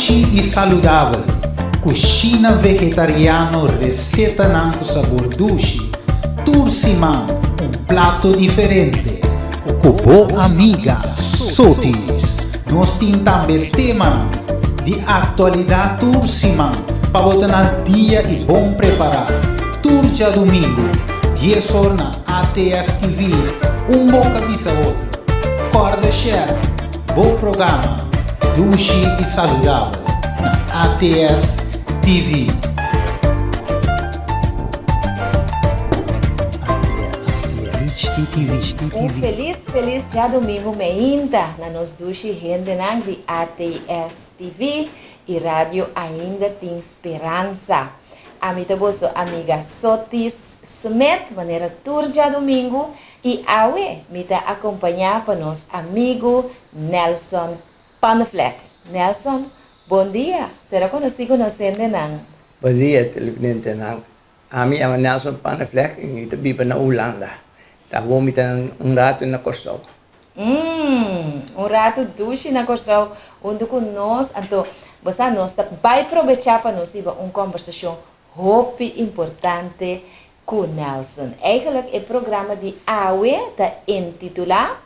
Dushi i saludabel, Kushina vegetariano resetanan ku sabor dushi, tur siman un plato diferente ku bo amiga Sotis. Nos tin tambe temanan di aktualidat tur siman pa bo ta na dia i bon prepará. Tur djadumingu, dies or na ATS TV, Un Boka Bisa Otro. Kòrda share bo programa Dushi i Saludabel na ATS TV. Un felis felis djadumingu meinta na nos dushi hendenan di ATS TV i Radio Ainda Tin Speransa. Ami ta boso amiga Sotis Smith manera tur djadumingu i awe mi ta akompañá pa nos amigu Nelson Panneflek. Nelson, bon dia! Sera konosí ku nos hendenan. Bon dia televidentenan. Ami yama Nelson Panneflek i mi ta biba na Hulanda. Ta awor mi ta un ratu na Kòrsou. Umm, un ratu dushi na Kòrsou huntu ku nos. Anto, bo sa, nos ta bai probechá pa nos hiba un kòmbersashon hopi importante ku Nelson. Eigenlijk e programa di awe ta intitulá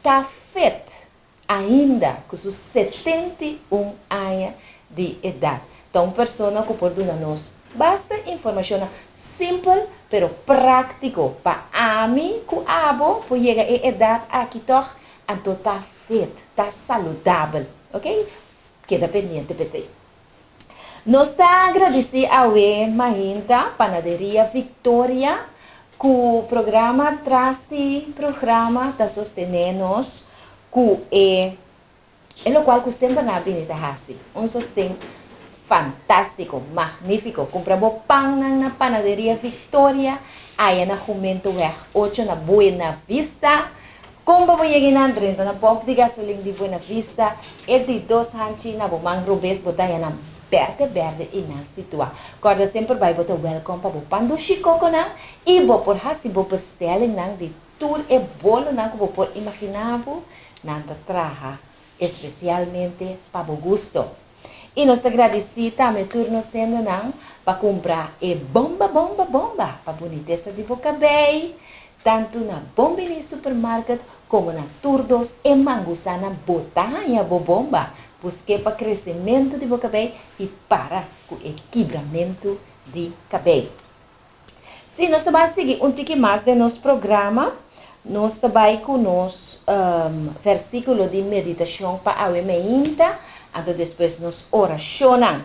Ta Fit Ainda ku su 71 aña di edat. Ta un persona ku por duna nos basta informashonnan simpel pero práktiko pa ami ku abo por yega e edat aki tòg, anto ta fit, ta saludabel. Ok? Keda pendiente p'esei. Nos ta agradisí awe mainta Panaderia Victoria ku programa tras di programa ta sostené nos ku e e lokual ku semper nan a bini ta hasi, un sosten fantástiko, magnífiko. Kumpra bo pannan na Panaderia Victoria aya na Jumentoweg ocho na Buena Vista. Kon pa bo yega einan? Drenta na pòmp di gasolin di Buena Vista, e di dos hanchi na bo man robes bo ta haña nan berde berde einan situá. Kòrda semper bai bo ta wèlkòm pa bo pan dushi kokonan i bo por hasi bo bestellingnan di tur e bolonan ku bo por imaginá bo nan ta traha espesialmente pa bo gusto. I nos ta gradisí tambe tur nos hendenan pa kumpra e bomba bomba bomba pa bunitesa di bo kabei, Tantu na Bon Bini Supermarket komo na tur dos e mangusanan bo ta haña bo bomba. Busk'é pa kresementu di bo kabei i para ku e kibramentu di kabei. Sí, nos ta bai sigui un tiki mas den nos programa. Nos ta bai ku nos versíkulo di meditashon pa awe meinta, anto despues nos orashonnan.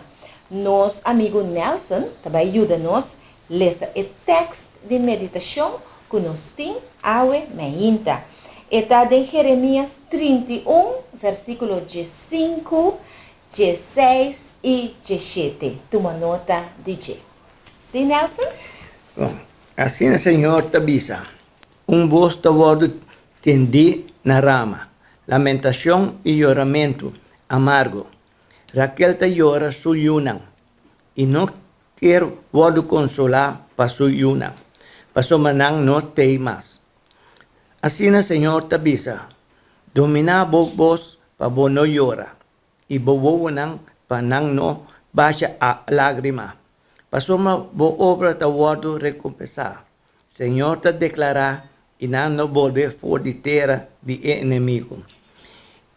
Nos amigu Nelson ta bai yuda nos Lesa e tèkst di meditashon ku nos tin awe meinta. E ta den Jeremias 31, versíkulo 15, 16 i 17. Tuma nota di dje. Sí, Nelson? Bon, asina Señor ta bisa, Un bos ta wòrdu tendí na Rama, lamentashon i yoramentu amargo. Raquel ta yora su yunan, i no Kier wòrdu konsolá pa su yunan, pasobra nan no t'ei mas. Asina Señor ta bisa, Dominá bo bos pa bo no yora, i bo wowonan pa nan no basha lágrima, pasobra bo obra ta wòrdu rekompensá. Señor ta deklará, i nan lo bolbe for di tera di e enemigu.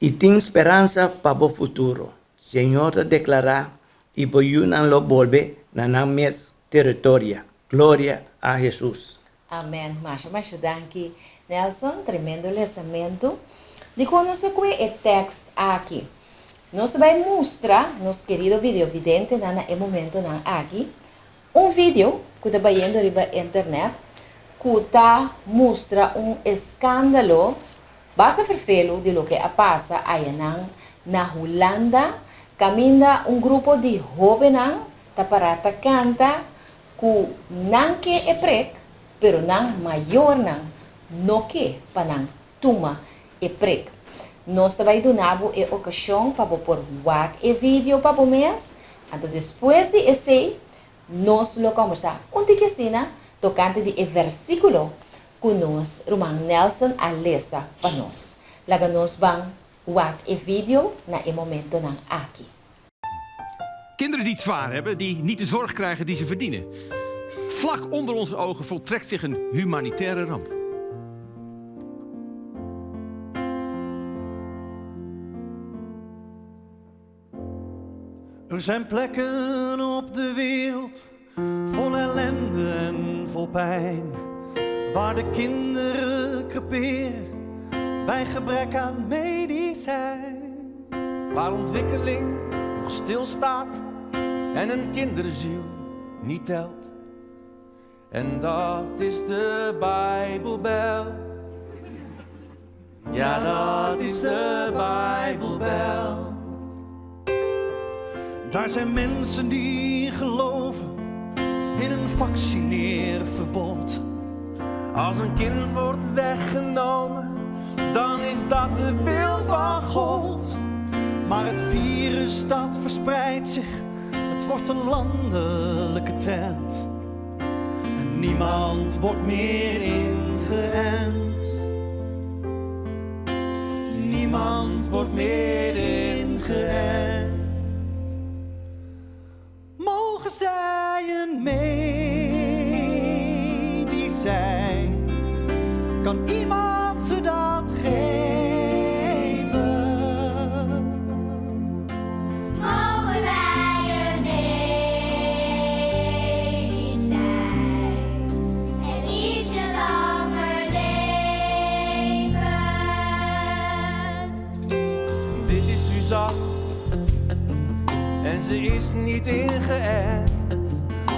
I tin speransa pa bo futuro. Señor ta deklará, I bo yunan lo bolbe na nan mes teritoria. Gloria a Hesus. Amen masha masha danki Nelson tremendo lesamentu. Dikon nos a kue e tekst aki? Nos ta bai mustra nos kerido videovidentenan na e momentonan aki un video ku ta bayendo riba internet ku ta mustra un eskandalo Basta ferfelu di loke a pasa ayanan na Hulanda kaminda un grupo di hóbennan ta pará ta kanta ku nan ke e prek pero nan mayornan no ke pa nan tuma e prek. Nos ta bai duna bo e okashon pa bo por wak e video pa bo mes, anto despues di esei nos lo kòmbersá un tiki asina tokante di e versíkulo ku nos ruman Nelson a lesa pa nos. Laga nos ban wak e video na e momentonan aki. Kinderen die het zwaar hebben, die niet de zorg krijgen die ze verdienen. Vlak onder onze ogen voltrekt zich een humanitaire ramp. Er zijn plekken op de wereld vol ellende en vol pijn, waar de kinderen creperen bij gebrek aan medicijn. Waar ontwikkeling nog stilstaat en een kinderziel niet telt. En dat is de Bijbelbel. Ja, dat is de Bijbelbel. Daar zijn mensen die geloven in een vaccineerverbod. Als een kind wordt weggenomen, dan is dat de wil van God. Maar het virus dat verspreidt zich, het wordt een landelijke trend. En niemand wordt meer ingeënt. Niemand wordt meer ingeënt. Mogen zij een medicijn? Kan iemand ze dat geven? Mogen wij een medicijn en ietsje langer leven? Dit is Suzanne en ze is niet ingeënt.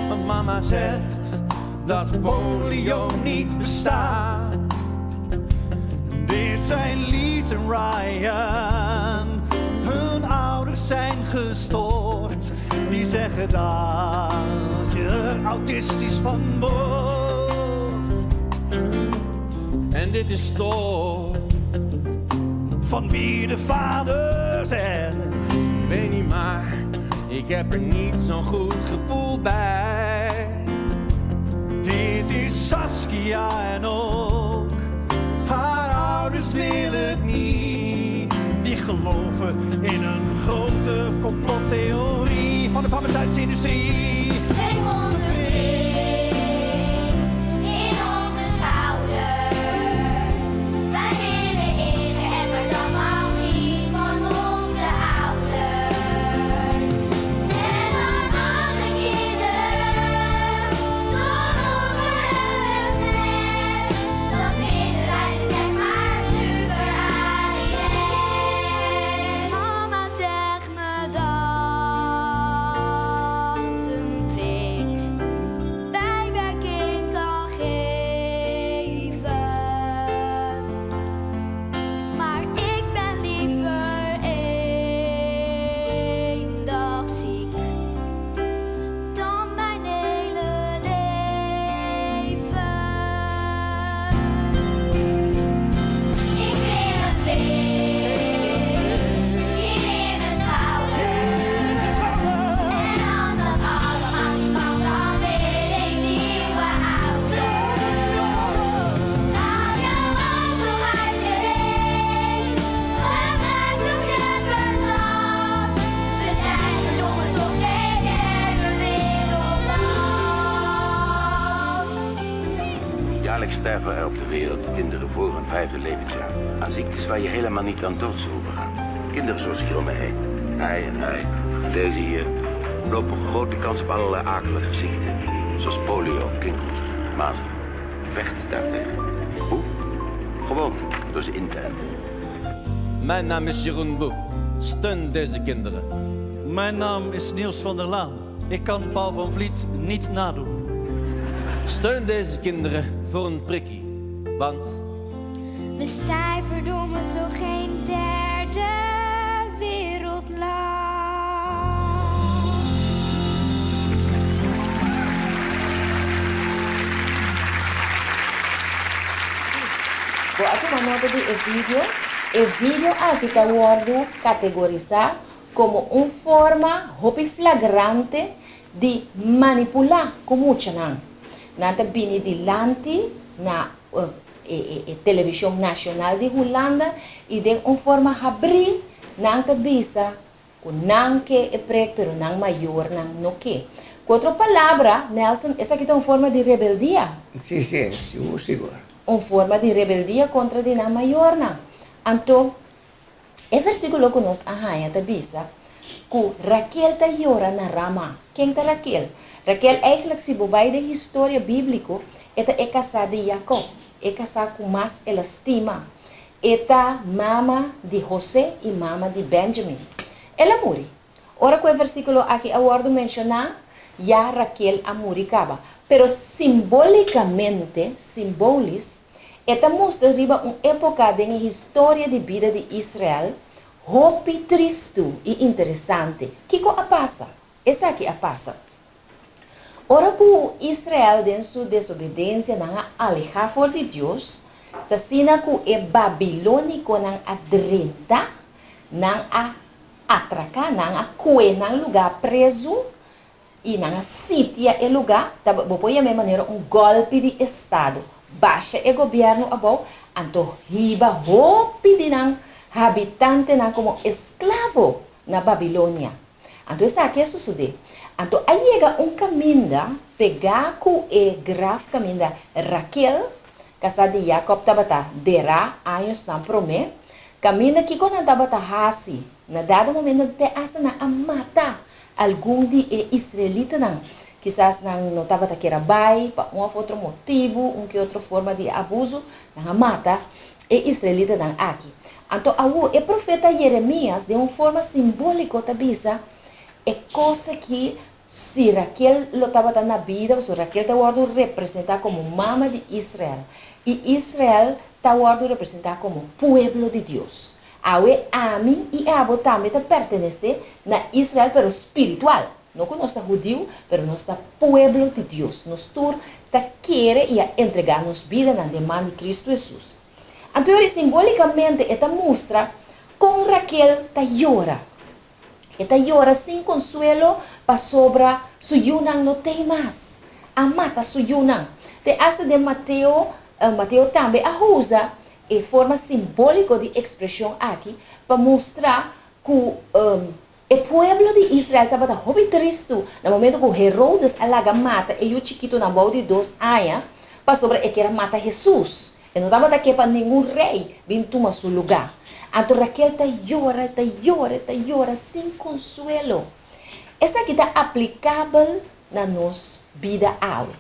Want mama zegt dat polio niet bestaat. Dit zijn Lies en Ryan. Hun ouders zijn gestoord. Die zeggen dat je er autistisch van wordt. En dit is Thor. Van wie de vader zegt. Weet niet maar, ik heb er niet zo'n goed gevoel bij. Dit is Saskia en ook haar ouders willen het niet. Die geloven in een grote complottheorie van de farmaceutische industrie. Geef ons een prik in onze schouders. Wij willen ingeënt, maar dat mag niet van onze ouders. En dan alle kinderen door ons worden besmet. Dat vinden wij dus zeg maar super AIS. Mama zegt me dat een prik bijwerking kan geven. Maar ik ben liever één dag ziek dan mijn hele leven. Ik wil een prik hier in mijn schouders. En als dat allemaal niet mag, dan wil ik nieuwe ouders. Haal je auto uit je reet, gebruik toch je verstand. We zijn verdomme toch geen derde wereldland. Jaarlijks sterven er op de wereld kinderen voor hun vijfde levensjaar aan ziektes waar je helemaal niet aan dood zou hoeven gaan. Kinderen zoals hier om me heen. Hij en hij. En deze hier lopen grote kans op allerlei akelige ziekten. Zoals polio, kinkhoest, mazelen. Vecht daartegen. Hoe? Gewoon door ze in te enten. Mijn naam is Jeroen Boek. Steun deze kinderen. Mijn naam is Niels van der Laan. Ik kan Paul van Vliet niet nadoen. Steun deze kinderen voor een prikkie. Want We zijn verdomme toch geen derde wereldland. Bo a tuma nota di e video? E video aki ta wòrdu kategorisá komo un forma hopi flagrante di manipulá ku muchanan. Nan ta bini dilanti na e televishon nashonal di Hulanda i den un forma habrí nan ta bisa. Ku nan ke e prek pero nan mayornan no ke. Ku otro palabra, Nelson, esaki ta un forma di rebeldia. Sí, sí, sigur, sigur. Un forma di rebeldia kontra di nan mayornan. Anto, e versíkulo ku nos a haña ta bisa ku Raquel ta yora na Rama. Ken ta Raquel? Raquel eigenlijk si bo bai den historia bíbliko e ta e kasá di Jakòb, e kasá ku mas el a stima. E ta mama di José i mama di Benjamin. El a muri. Ora ku e versíkulo aki a wòrdu menshoná, ya Raquel a muri kaba. Pero simbólikamente, simbolis, e ta mustra riba un époka den e historia di bida di Israel hopi tristu i interesante. Kiko a pasa? Esaki a pasa. Ora ku Israel den su desobedensia nan a alehá for di Dios, ta asina ku e babilónikonan a drenta, nan a atraká, nan a kue nan lugá prezu i nan a sitia e lugá, ta bo por yam'é manera un gòlpi di estado, basha e gobièrnu abou, anto hiba hopi di nan habitantenan komo esklavo na Babilonia. Anto esaki a sosodé. Anto a yega un kaminda pegá ku e graf kaminda Raquel, kasá di Jakòb tabata derá añosnan promé. Kaminda kiko nan tabata hasi? Na dado momento te asta nan a mata algun di e israelitanan. Kisas nan no tabata kier a bai pa un òf otro motibu, un ke otro forma di abusu, nan a mata e israelitanan aki. Anto awor e profeta Jeremias den un forma simbóliko ta bisa e kos aki, si Raquel lo tabata na bida, pasobra Raquel ta wòrdu representá komo mama di Israel, i Israel ta wòrdu representá komo pueblo di Dios. Awe ami i abo tambe ta pertenesé na Israel pero spiritual. No ku nos ta hudiu, pero nos ta pueblo di Dios. Nos tur ta kere i a entregá nos bidanan den man di Kristu Hesus. Anto yori simbólikamente e ta mustra kon Raquel ta yora. E ta yora sin konsuelo pasobra su yunan no tei mas. A mata su yunan. Te asta den Mateo, Mateo tambe a usa e forma simbóliko di ekspreshon aki pa mustra ku E pueblo di Israel tabata hopi tristu na momento ku Herodes a laga mata e yu chikitunan bou di dos aña pasobra e kier a mata Hesus. E no tabata ke pa ningun rei bin tuma su lugá. Anto Raquel ta yora, e ta yora, e ta yora sin konsuelo. Esaki ta aplikabel na nos bida awe.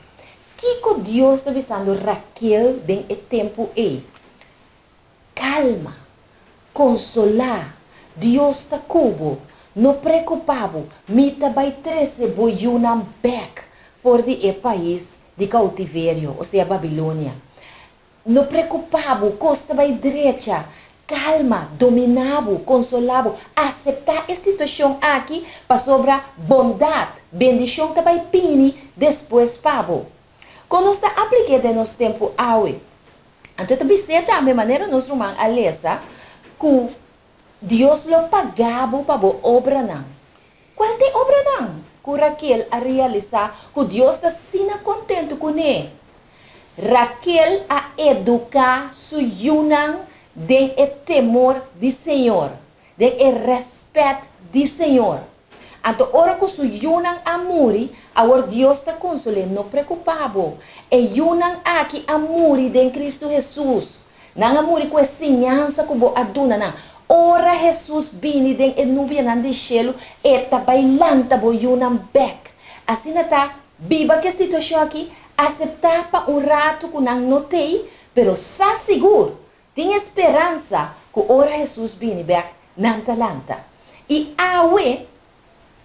Kiko Dios ta bisando Raquel den e tempu ei? Kalma, konsolá, Dios ta ku bo, no preokupá bo, mi ta bai trese bo yunan bèk for di e pais di koutiverio, osea Babilonia. No preokupá bo, kos ta bai drecha. Kalma, dominá bo, konsolá bo, aseptá e situashon aki pasobra bondat, bendishon ta bai bini despues pa bo. Kon nos ta aplik'é den nos tempu awe? Anto e ta bis'é tambe, manera nos ruman a lesa, ku Dios lo paga bo pa bo obranan. Kual ta e obranan ku Raquel a realisá ku Dios ta asina kontentu kuné? Raquel a eduká su yunan den e temor di Señor, den e rèspèt di Señor. Anto ora ku su yunan a muri, awor Dios ta konsol'é, No preokupá bo. E yunan aki a muri den Kristu Hesus. Nan a muri ku e siñansa ku bo a duna nan. Ora Hesus bini den e nubianan di shelu, e ta bai lanta bo yunan bèk. Asina ta, biba ku e situashon aki, aseptá pa un ratu ku nan no t'ei, pero sa sigur Tin e speransa ku ora Hesus bini bèk, nan ta lanta. I awe,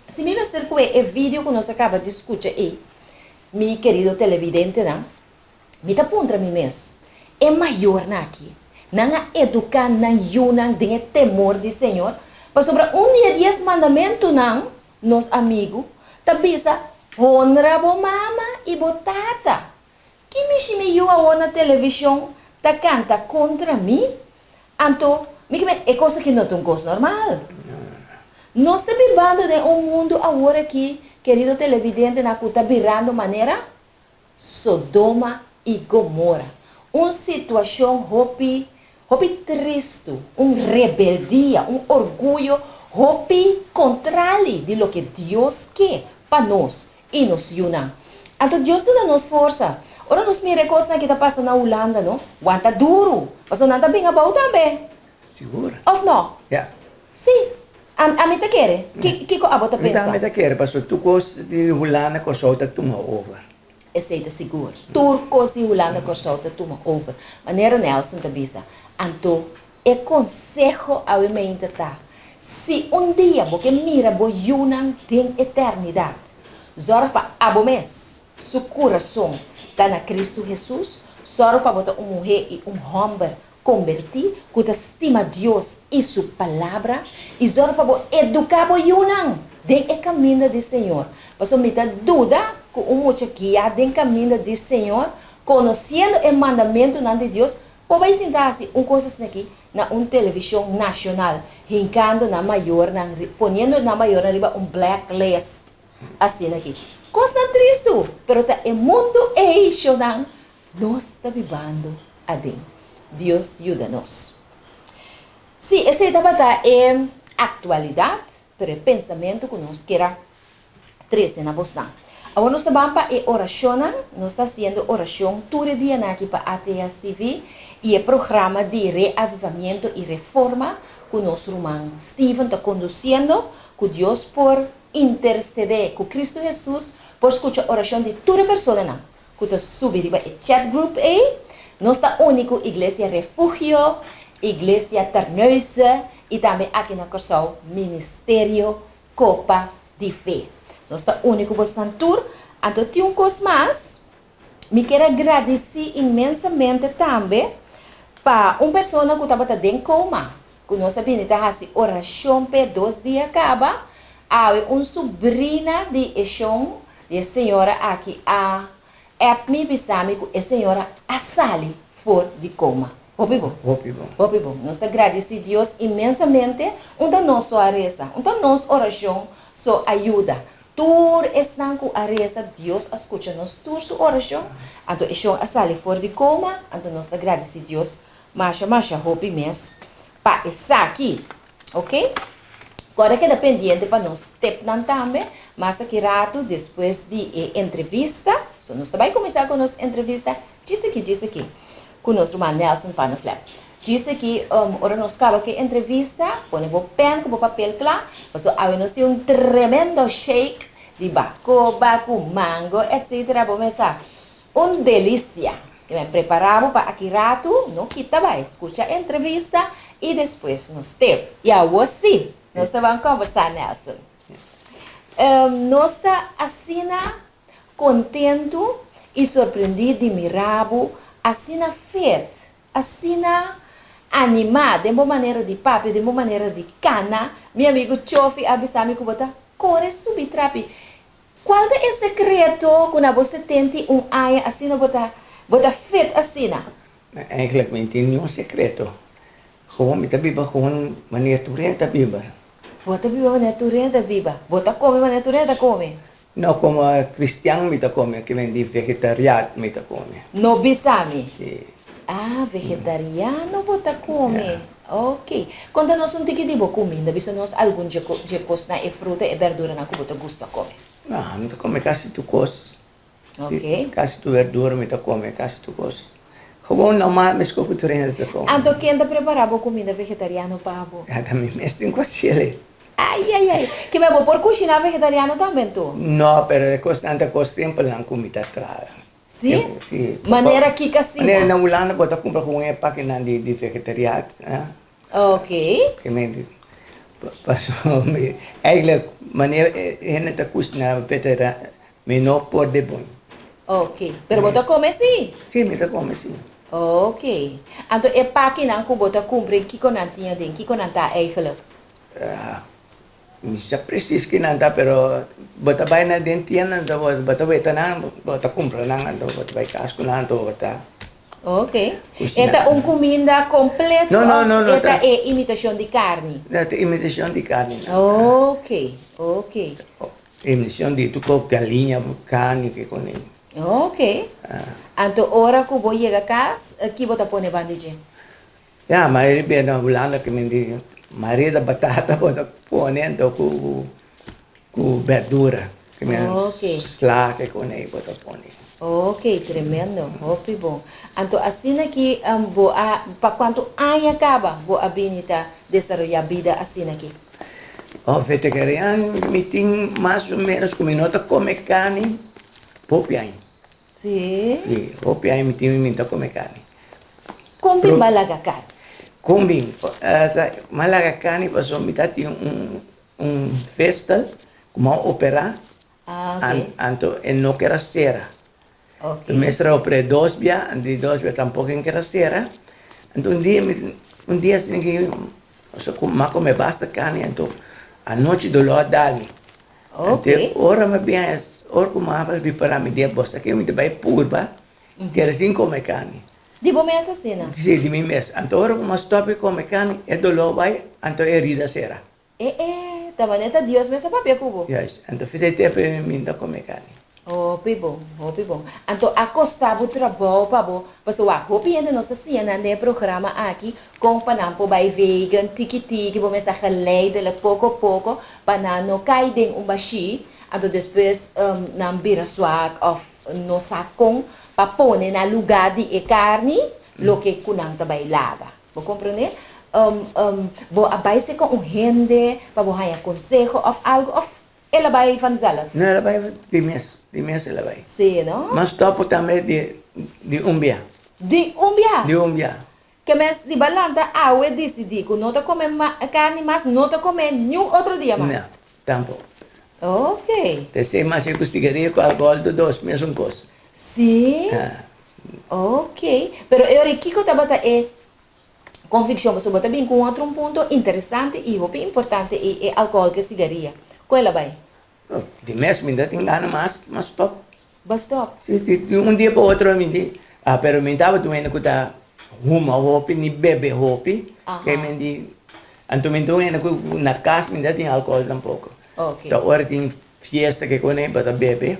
si mi mester kue e video ku nos a kaba di skucha ei, mi kerido televidentenan, mi ta puntra mi mes, E mayornan aki, nan a eduká nan yunan den e temor di Señor? Pasobra un di e dies mandamentunan, nos amigu, ta bisa, Honra bo mama i bo tata. Ki mishi mi yu awor na television ta canta contra mi? Anto, mi ke men, e cos aki no ta un cos normal. Nos ta bibando den un mundo awor aki, kerido televidentenan, cu ta birando manera Sodoma y Gomora. Un situacion hopi, hopi tristu, un rebeldia, un orguyo. Hopi kontrali di loke Dios ke pa nos i nos yunan. Anto Dios duna nos forsa. Ora nos mira e kosnan ki ta pasa na Hulanda no, wanta duru, pasobra nan ta bin abou tambe. Sigur. Of no? Ya. Sí. Ami ta kere. Kiko abo ta Mi pensa? tambe ta kere, pasobra tur kos di Hulanda Kòrsou ta tuma over. Esei ta sigur. Tur kos di Hulanda Kòrsou ta tuma over. Manera Nelson ta bisa. Anto e konseho awe meinta ta, si un dia bo ke mira bo yunan den eternidat, zòrg pa abo mes su kurason ta na Kristu Hesus, sòru pa bo ta un muhé i un hòmber Kombertí ku ta stima Dios i su Palabra, i zòrg pa bo eduká bo yunan den e kaminda di Señor. Pasobra mi ta duda ku un mucha guiá den kaminda di Señor, konosiendo e mandamentunan di Dios, por bai sinta hasi un kos asin'akí na un televishon nashonal, hinkando nan mayornan, poniendo nan mayornan riba un blacklist asin'akí. Kosnan tristu, pero ta e mundu ei, shownan, Nos ta bibando aden. Dios yuda nos. Sí, esei tabata e aktualidat, pero e pensamentu ku nos kier a trese na bosnan. Awor nos ta ban pa e orashonnan. Nos ta hasiendo orashon tur e dianan aki pa ATS TV i e programa di reavivamiento i reforma ku nos ruman Steven ta kondusiendo, ku Dios por intersedé, ku Kristu Hesus por skucha orashon di tur e personanan ku ta subi riba e chat group ei. Nos ta uni ku Iglesia Refugio, Iglesia Terneuzen i tambe aki na Kòrsou Ministerio Kopa di Fe. Nos ta uni ku bosnan tur. Anto tin un kos mas, mi kier a gradisí inmensamente tambe pa un persona ku tabata den koma, ku nos a bini ta hasi orashon p'e dos dia kaba, awe un subrina di e shon di e señora aki a app mi bisa mi ku e señora a sali for di koma. Hopi bon. Hopi bon. Hopi bon. Nos ta gradisí Dios inmensamente, un ta nos so a resa, un ta nos orashon so a yuda. Tur esnan ku a resa, Dios a skucha nos tur su orashon, anto e shon a sali for di koma, anto nos ta gradisí Dios Masha masha hopi mes pa esaki ok. Kòrda keda pendiente pa nos stepnan tambe mas aki ratu despues di e entrevista. So nos ta bai kuminsá ku nos entrevista djis aki djis aki ku nos ruman Nelson Panneflek. Djis aki ora nos kaba ku e entrevista pone bo pèn ku bo papel kla pasobra awe nos tin un tremendo shake di bakoba ku mango etcetera bo mesa un delisia. Ke men prepara bo pa aki ratu, no kita bai, skucha entrevista i despues nos te. I awor sí, nos ta ban kombersá, Nelson. Nos ta asina kontentu i sorprendí di mira bo asina fit, asina animá den bo manera di papia, den bo manera di kana. Mi amigu Chofi a bisa mi ku bo ta kore subi trapi. Cual ta e secreto cu na bo 71 aña asina bo ta bo ta fit asina? Eigenlijk mi tin niun secreto. Gewoon mi ta biba gewoon manera tur hende ta biba. Bo ta biba manera tur hende ta biba. Bo ta come manera tur hende ta come. No, como cristian mi ta come, ke men di vegetariat mi ta come. No bisa mi. Si. Ah, vegetariano bo ta come. Ok. Konta nos un tiki di bo kuminda. Bisa nos algun dje dje kosnan, e fruta, e berduranan ku bo ta gusta kome. No, mi ta kome kasi tur kos. Ok. Kasi tur berdura mi ta kome, kasi tur kos. Gewoon normal meskos ku tur hende ta kome. Anto ken ta prepará bo kuminda vegetariano pa bo? Ya ta mi mes tin ku hasiel. Ai, ai, ai. Kiba bo por kushiná vegetariano tambe anto? No, pero e kosnan ta kos simpelnan ku mi ta traha. Sí? Sí. Manera kiko asina? Manera na Hulanda bo ta kumpra ku un e pakinan di di vegetariat, eh. Ok. Ke men paso mi eigenlijk manera e hende ta kusina vegetarian mi no por de bon. Ok. Pero bo ta kome sí? Sí, mi ta kome sí. Ok. Anto e pakinan ku bo ta kumpra kiko nan tin aden? Kiko nan ta eigenlijk? Mi sa precies ki nan ta pero bo ta bai na den tienda anto bo ta weta nan bo ta kumpra nan anto bo ta bai kas ku nan anto bo ta Ok. E ta un kuminda kompleto No, no, no, òf no e ta ta e imitashon di karni? No, ta imitashon di karni nan ta. Ok, ok. Imitashon di tur kos, galiña, karni, ke kos. Ok. Anto ora ku bo yega kas, ki bo ta pone banda dje? Ya, mayoria bia na Hulanda ke men di. Marida batata bo ta pone anto ku ku berdura. Ok. Sla ke kone bo ta pone. Ok, tremendo, hopi bon. Anto asina ki bo a, pa kuantu aña kaba bo a bini ta desaroyá bida asina ki? Oh, vegetariano mi tin mas o menos ku mi no ta kome karni hopi aña. Sí? Sí, hopi aña mi tin mi ta kome karni. Kon bin bo a laga karni? Kon bin? Mi a laga karni pasobra mi ta tin un un fistel ku mi a operá. Ah, ok. Anto e no keda sera. Ok. Mi mester a oper'é dos bia, anto di dos bia tampoko e keda sera. Anto un dia mi un dia asina ki mi a kome basta karni anto anochi doló a dal mi. Ok. Anto ora mi a bin ora ku mi a ripará mi di bo sa ke mi ta bai purba keda sin kome karni. Di bo mes asina? Si, di mi mes. Anto ora ku mi a stòp di kome karni e doló bai anto e herida sera. E e, ta manera ta Dios mes a papia ku bo. Juist, anto fi di tempu ei mi no ta kome karni. Hopi bon, hopi bon. Anto a kosta bo trabou pa bo, pasobra wak, hopi hende nos ta siña nan den e programa aki kon pa nan por bai vegan tiki tiki, bo mester geleidelijk poko poko pa nan no kai den un bashí, anto despues nan bira swak òf no sa kon pa pone na lugá di e karni loke ku nan ta bai laga. Bo komprendé? Bo a bai serka un hende pa bo haña konseho òf algu òf el a bai vanzelf? No, el a bai di mes, di mes el a bai. Sí, no? M'a stòp tambe di di un bia. Di un bia? Di un bia. Ke mes si bo a lanta awe disidí ku no ta kome karni mas, no ta kome niun otro dia mas? No, tampoko. Ok. T'esei mas e ku sigaria ku alkohòl tur dos mesun kos. Sí? Ah. Ok. Pero e ora ei kiko tabata e Conviccion, pasobra bo ta bin cu un otro un punto interesante y hopi importante y e alcohol cu e cigaria. Cu el a bay? Di mes mi ta tin gana mas, mas stop. Bo stop? Si, di un dia pa otro mi di, ah, pero mi tabata un hende cu ta huma hopi ni bebe hopi, ke mi di, anto mi ta un hende cu na cas mi ta tin alcohol tampoco. Ta ora tin fiesta ke con e bo ta bebe,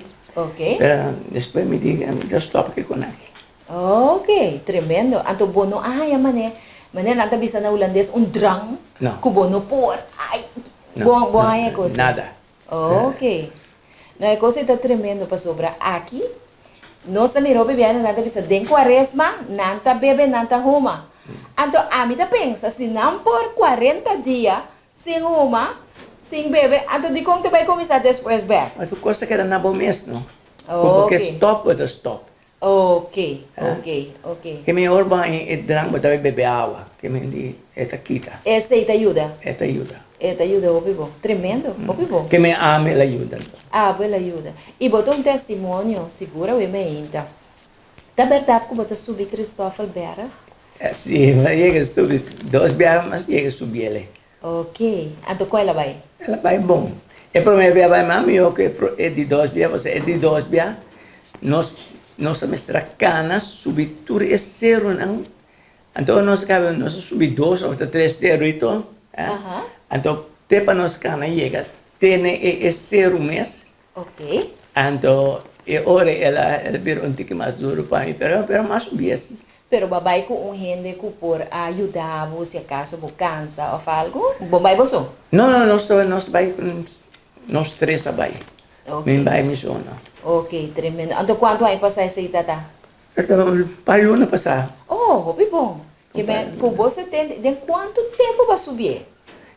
pero despues mi di mi ta stop ke con aki. Ok, tremendo. Anto bo no a haña mane, mane nan ta bisa na hulandes un drang No. ku bo no por, ai, No, bo bo no, haña e kos ei? nada. Ok. No, e kos ei ta tremendo pasobra aki nos ta mira hopi biaha nan ta bisa den kuaresma nan ta bebe, nan ta huma. Anto ami ta pensa si nan por kuarenta dia sin huma, sin bebe, anto dikon ta bai kuminsá despues bèk? Pasobra kos ta keda na bo mes, no? Ku bo ke stòp, bo ta stòp. Ok, ok, ok. Ke mehor bo haña e drank bo ta bai bebe awa, ke men di e ta kita. Esei ta yuda? E ta yuda. E ta yuda hopi bon. Tremendo, hopi bon. Ke men ami el a yuda anto. Abo el a yuda. I bo ta un testimonio, sigur awe meinta. Ta bèrdat ku bo ta subi Christoffelberg? Si, mi a yega subi, dos biaha mas yega subi el. Ok, anto kon el a bai? El a bai bon. E promé bia bai mas mihó ku e di dos bia, pasobra e di dos bia nos nos a mester a kana subi tur e serunan. Anto nos a kaba nos a subi dos òf ta tres seru i to, anto te pa nos kana yega te na e seru mes. Ok. Anto e ora el a el a bira un tiki mas duru pa mi, pero pero mas un bies. Pero bo a bai ku un hende ku por a yuda bo si akaso bo kansa òf algu? Bo bai bo so? No, no, nos nos bai nos tres a bai. Ok. Mi bai mi so no. Ok, tremendo. Anto kuantu aña pasá esei tata? Un par luna pasá. Oh, hopi bon. Ke men ku bo setenta, den kuantu tempu bo a subié?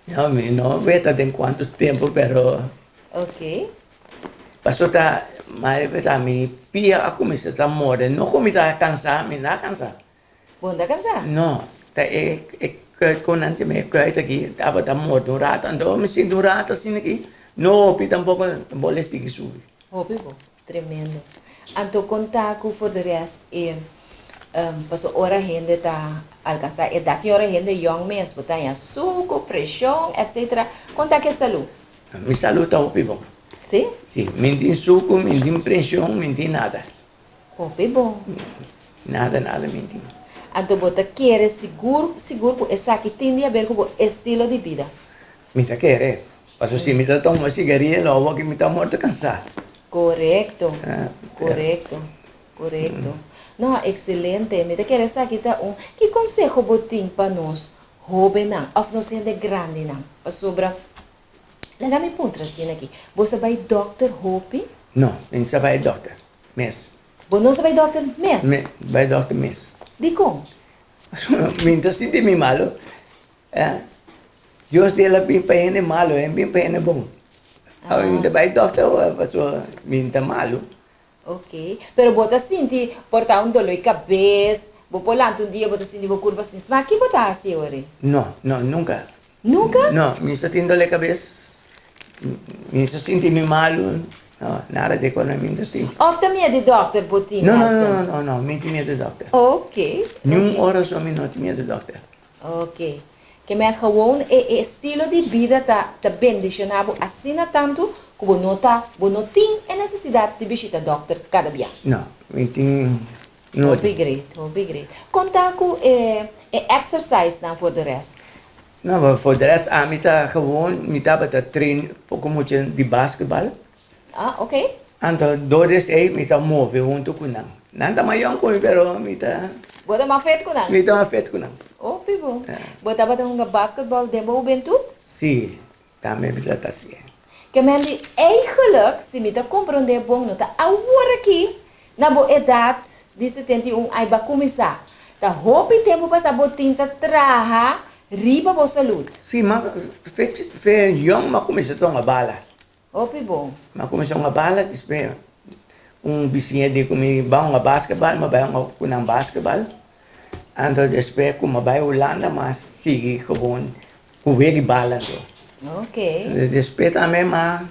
No, mi no weta den kuantu tempu, pero. Ok. Paso ta mari ta mi pia a kuminsá ta morde, no ku mi ta kansá, mi no a kansá. Bo no ta kansá? No, ta e e kuit ku nan tin e kuit aki tabata morde un rato, anto mi sinti un rato asina aki, no hopi tampoko, bo le sigui subi. Hopi bo, tremendo. Anto kon ta ku for de rest e paso ora hende ta alkansá edat, tin ora hende yòn mes, bo ta haña suku, preshon, etcetera, kon ta ku e salú? Mi salú ta hopi bon. Sí? Sí, mi tin suku, mi tin preshon, mi tin nada. Hopi bon. Nada, nada mi tin. Anto bo ta kere sigur, sigur ku esaki tin di haber ku bo estilo di bida? Mi ta kere. Pasobra si mi ta tuma sigaria lo awor mi ta morto kansá. Korekto, korekto, korekto. No, ekselente. Mi ta kere esaki ta un. Ki konseho bo tin pa nos? Hóbennan òf nos hende grandinan, pasobra laga mi puntra asina aki, bo sa bai dòkter hopi? No, mi no sa bai dòkter mes. Bo no sa bai dòkter mes? Mi bai dòkter mes. Dikon? Pasobra mi no ta sinti mi malu. Dios di el a bin pa hende malu, el a bin pa hende bon. Awe mi ta bai dòkter pasobra mi no ta malu. Ok, pero bo ta sinti por ta un dolor di cabes, bo por lanta un dia bo ta sinti bo curpa sin smaak, ki bo ta haci e ora? No, no, nunca. Nunca? No, mi sa tin dolor di cabes, mi sa sinti mi malu, no, nada di cona mi ta sinti. Of ta miedo di dokter bo tin, No, no, no, no, no, mi tin miedo di dokter. Ok. Ni un ora so mi no tin miedo di dokter. Ok. Ke men gewoon e e estilo di bida ta ta bendiciona bo asina tantu ku bo no ta bo no tin e nesesidat di bishita dokter kada bia. No, mi tin no Hopi great, hopi great. Kon ta ku e e exercise nan for de rest? No, maar for de rest ami ta gewoon mi tabata train poko mucha di basketbal. Ah, ok. Anto dor di esei mi ta move huntu ku nan. Nan ta mas yòn ku mi pero mi ta. Bo ta mas fet ku nan? Mi ta mas fet ku nan. Hopi bon. Bo tabata hunga basketbal den bo hubentut? Si, tambe mi tabata hasié. Ke men di, Eigenlijk, si mi ta komprondé bon, no ta awor aki, na bo edat di 71 ai bo a kuminsá. Ta hopi tempu pasá bo tin ta traha riba bo salud. Si, ma fe yòn mi a kuminsá tonga bala. Hopi bon. Mi a kuminsá hunga bala, despues un bisiña di ku mi bai hunga basketbal, mi a bai hunga ku nan basketbal. Anto despues ku mi a bai Hulanda mi a sigui gewoon ku wega di bala anto. Ok. Despues tambe mi a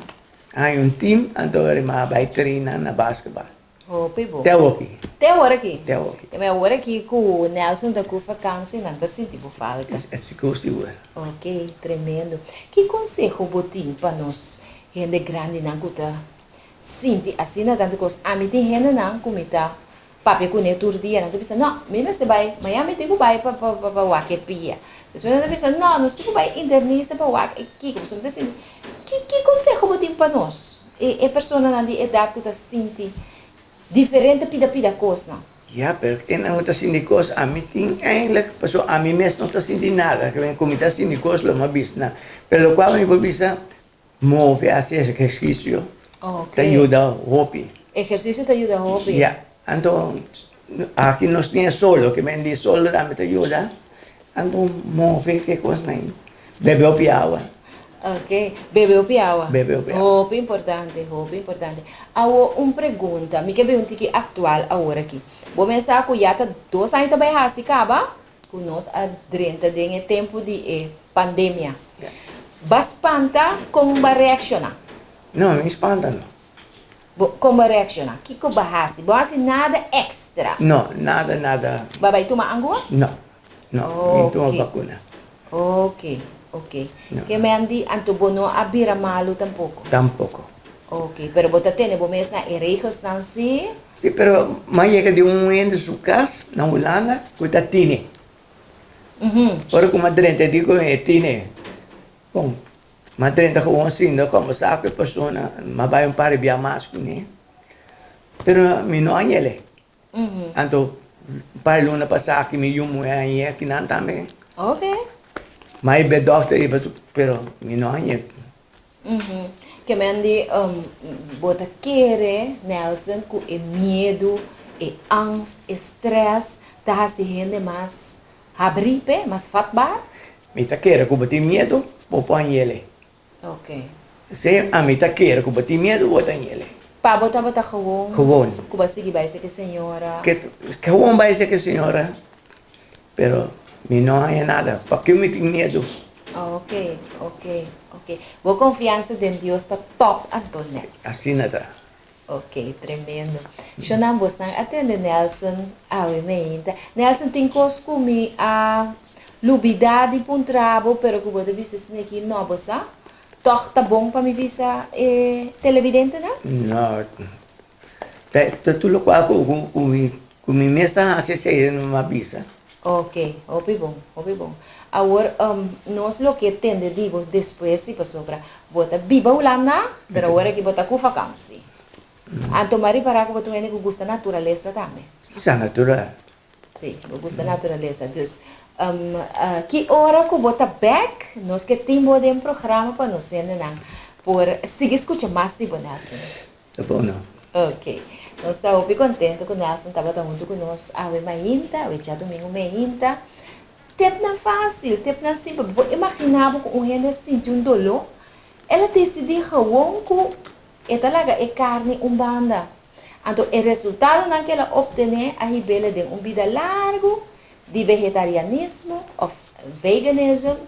haña un team, anto mi a bai traina na basketbal. Hopi bo. Te awoki. Te awor aki? Te awoki. Te awor aki ku Nelson ta ku vakansi nan ta sinti bo falta. E sigur sigur. Ok, tremendo. Ki konseho bo tin pa nos hende grandinan ku ta sinti asina tantu kos? Ami tin hendenan ku mi ta papia kuné tur dia, nan ta bisa, no, mi mester bai, mañana mi tin ku bai pa pa wak e pia. Despues nan ta bisa, no, nos tin ku bai internista pa wak e kiko. Pasobra mi ta sinti, ki ki konseho bo tin pa nos? E e personanan di edat ku ta sinti diferente pida pida kosnan. Ya, pero e nan ku ta sinti kos, ami tin eindelijk, pasobra ami mes no ta sinti nada, ku mi ta sinti kos lo mi a bisa nan. Pero lokual mi por bisa, move, hasi ehersisio, ta yuda hopi. Ehersisio ta yuda hopi. Ya, anto aki nos tin e solo, ke men di solo tambe ta yuda. Anto move ke kosnan ei. Bebe hopi awa. Ok, bebe hopi awa. Bebe hopi awa. Hopi importante, hopi importante. Awo un pregunta, mi ke bin un tiki aktual awor aki. Bo mester sa ku ya ta dos aña ta bai hasi kaba ku nos a drenta den e tempu di e pandemia. Ba spanta kon ba reakshoná? No, mi spanta no. Bo kon bo reakshoná? Kiko bo a hasi? Bo a hasi nada èkstra? No, nada, nada. Bo a bai tuma angua? No, no, mi tuma bakuna. Oke, oke. Ke men di anto bo no a bira malu tampoko? Tampoko. Oke, pero bo ta tene bo mes na e regelsnan si? Si, pero mi a yega di un hende su kas na Hulanda ku ta tine. Ora ku mi a drenta e di ku e tine. Bon, m'a drenta gewoon sinta kombersá ku e persona, m'a bai un par di bia mas kuné, pero mi no a yele. Anto un par di luna pasá aki mi yu muhé a yega kinan tambe. M'a bai dòkter riba su, pero mi no a yele. Ke men di bo ta kere, Nelson, ku e miedu, e angst, e strès ta hasi hende mas Habrí p'e, mas vatbaar. Mi ta kere ku bo tin miedu, bo por hañ'ele. Ok. Si ami ta kere ku bo tin miedu, bo ta hañ'ele. Pa bo tabata gewoon. Gewoon. Ku bo a sigui bai seke señora. Ke gewoon bai seke señora, pero mi no haña nada. Pakiko mi tin miedu? Ok, ok, ok. Bo konfiansa den Dios ta top anto, Nets. Asina ta. Ok, tremendo. Shonnan bosnan a tende Nelson awe meinta. Nelson tin kos ku mi a lubida di puntra bo pero ku bo ta bisa esaki no bo sa. Tòg ta bon pa mi bisa e televidentenan? No, ta tur lokual ku mi mes ta hasi esei no mi a bisa. Ok, hopi bon, hopi bon. Awor, nos lo ke tende di bo despues si pasobra bo ta biba Hulanda, pero awor aki bo ta ku vakansi. Anto m'a ripará ku bo ta un hende ku gusta naturalesa tambe. Sa natural. Sí, bo gusta naturalesa. Dus, ki ora ku bo ta bèk, nos ke tin bo den programa pa nos hendenan por sigui skucha mas di bo, Nelson. Ta bon no. Ok. Nos ta hopi kontentu ku Nelson tabata huntu ku nos awe mainta, awe djadumingu meinta. Tepnan fásil, tepnan simpel. Bo por imaginá bo ku un hende a sinti un doló, el a disidí gewon ku e ta laga e karni un banda. Anto e resultadonan ku el a optené a hib'el den un bida largu di vegetarianismo òf veganism,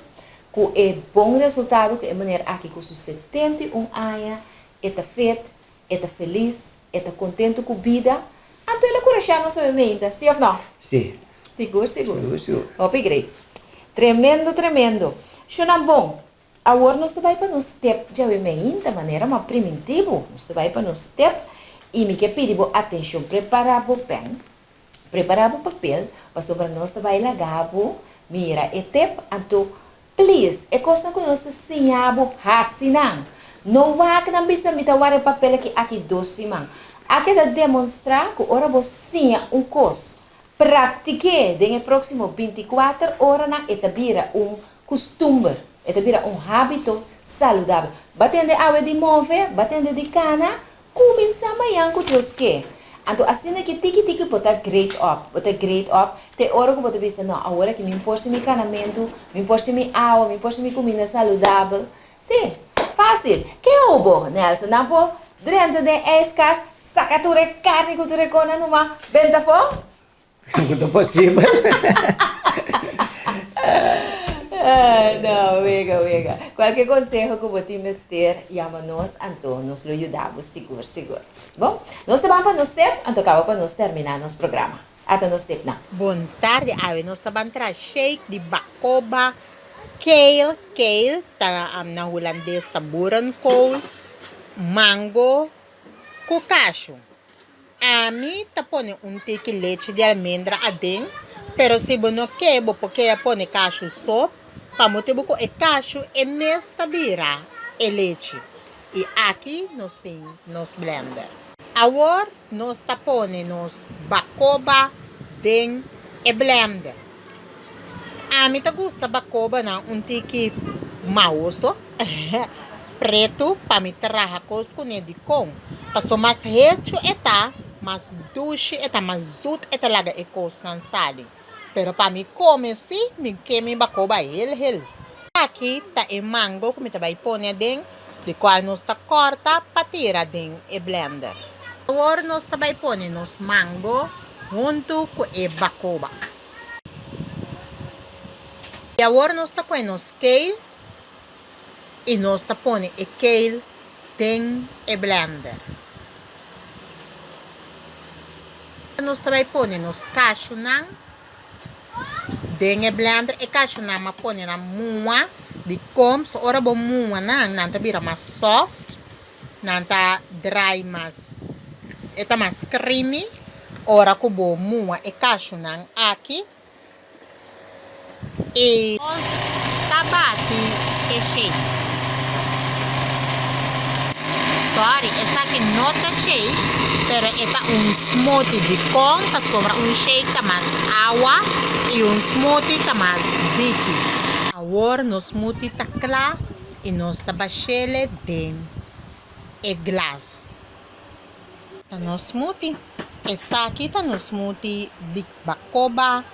ku e bon resultado ku e meneer aki ku su 71 aña E ta fet, e ta felis, e ta kontentu ku bida, anto el a kurashá nos awe meinta, sí òf nò? Sí. Sigur, sigur. Sigur, sigur. Hopi great. Tremendo, tremendo. Shonnan bon, awor nos ta bai pa nos tep djawe meinta, manera mi a primintí bo. Nos ta bai pa nos tep i mi ke pidi bo atenshon. Prepará bo pèn, prepará bo papel, pasobra nos ta bai laga bo mira e tep, anto Please, e kosnan ku nos ta siña bo, hasi nan. No wak nan bisa mi ta wara e papel aki aki dos siman. A keda demonstrá ku ora bo siña un kos, praktik'é den e próksimo bintikuater oranan e ta bira un kustumber, e ta bira un hábito saludabel. Ba tende awe di move, ba tende di kana, Kuminsá mañan ku Dios ke. Anto asina ki tiki tiki bo ta grade up, bo ta grade up te ora ku bo ta bisa, no, awor aki mi por si mi kanamentu, mi por si mi awa, mi por si mi kuminda saludabel. Sí, fásil. Ke hou bo, Nelson? Nan por drenta den ijskast, saka tur e karni ku tur e kona numa, benta afó? Ku ta posibel. No, wega, wega. Kualke konseho ku bo tin mester, yama nos, anto nos lo yuda bo sigur, sigur. Bon, nos ta ban pa nos tep, anto kaba pa nos terminá nos programa. Ata nos tepnan. Bon tardi, awe nos ta ban traha shake di bakoba, kale, kale ta na hulandes ta boerenkool, mango ku kashu. Ami ta pone un tiki lechi di almendra aden, pero si bo no ke bo por kea pone kashu so, pa motibu ku e kashu e mes ta bira e lechi. I aki nos tin nos blender. Awor nos ta pone nos bakoba den e blender. Ami ta gusta bakobanan un tiki maoso, pretu, pa mi traha kos kuné dikon. Paso mas hechu e ta, mas dushi e ta, mas zut e ta laga e kosnan sali. Pero pa mi kome si, mi ke mi bakoba hel hel. Aki ta e mango ku mi ta bai pone aden, di kual nos ta kòrta pa tira den e blender. Awor nos ta bai pone nos mango huntu ku e bakoba. I awor nos ta kohe nos kale i nos ta pone e kale den e blender. Nos ta bai pone nos kashunan den e blender. E kashunan m'a pone nan mua di kom. So ora bo mua nan, nan ta bira mas soft, nan ta drai mas, e ta mas creamy ora ku bo mua e kashunan aki. I nos ta bati e shake. Sorry, esaki no ta shake, pero e ta un smoothie. Dikon? Pasobra un shake ta mas awa i un smoothie ta mas diki. Awor nos smoothie ta kla i nos ta bashele den e glas. Ta nos smoothie. Esaki ta nos smoothie di bakoba,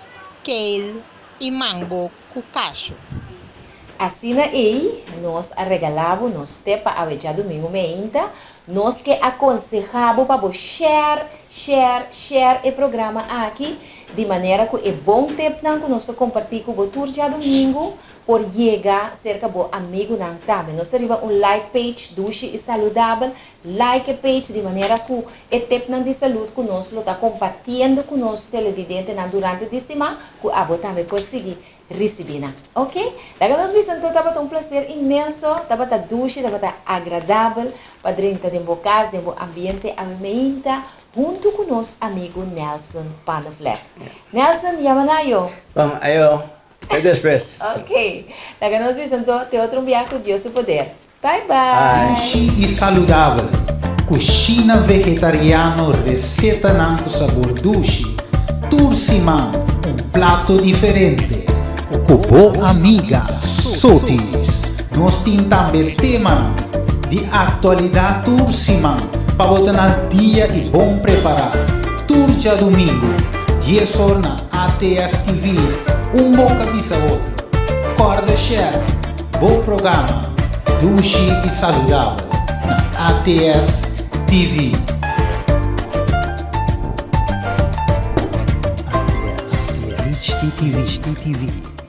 kale i mango ku kashu. Asina ei nos a regalá bo nos tep pa awe djadumingu meinta. Nos ke akonsehá bo pa bo share, share, share e programa aki di manera ku e bon tepnan ku nos ta kompartí ku bo tur djadumingu por yega serka bo amigunan tambe. Nos ta riba un like page dushi i saludabel. Like e page di manera ku e tipnan di salud ku nos lo ta kompartiendo ku nos televidentenan durante di siman ku abo tambe por sigui risibí nan. Ok? Laga nos bisa anto tabata un plaser inmenso, tabata dushi, tabata agradabel pa drenta den bo kas, den bo ambiente awe meinta huntu ku nos amigu Nelson Panneflek. Nelson, yama na ayo. Bon, ayo. Te despues. Ok. Laga nos bisa anto te otro un biaha ku Dios su poder. Bye bye. Dushi i saludabel, Kushina vegetariano resetanan ku sabor dushi, tur siman. plato diferente ku bo amiga Sotis. Nos tin tambe temanan di aktualidat tur siman pa bo ta na dia i bon prepará. Tur djadumingu, dies or na ATS TV, Un Boka Bisa Otro. Kòrda share bo programa Dushi i Saludabel na ATS TV. ATS, HDTV.